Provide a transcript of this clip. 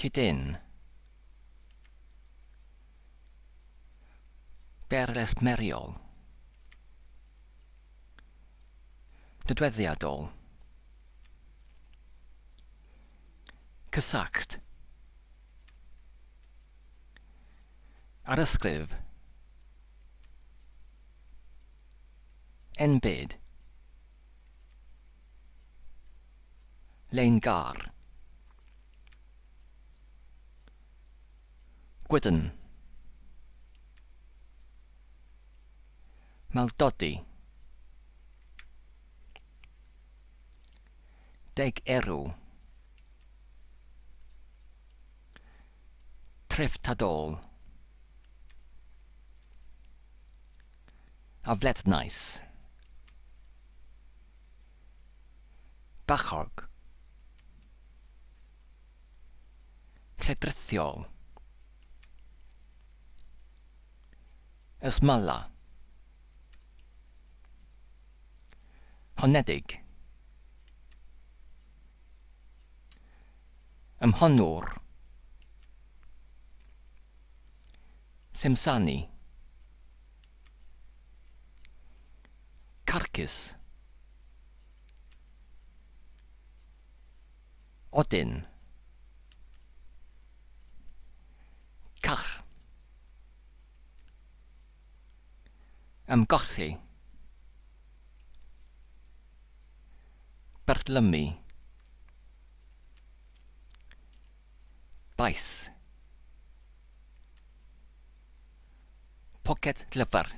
Cyd-yn. Berlesmeriol. Nodweddiadol. Cysact. Arysgrif. Enbyd. Lein-gar. Gwydn. Maldodi. Deg erw. Treftadol. Aflednais. Bachog. Lledrithiol. Ysmala. Honedig. Ymhonnwr. Simsanu. Carcus. Odyn. Cach. Ymgolli. Byrlymu. Bais. Poced llyfr.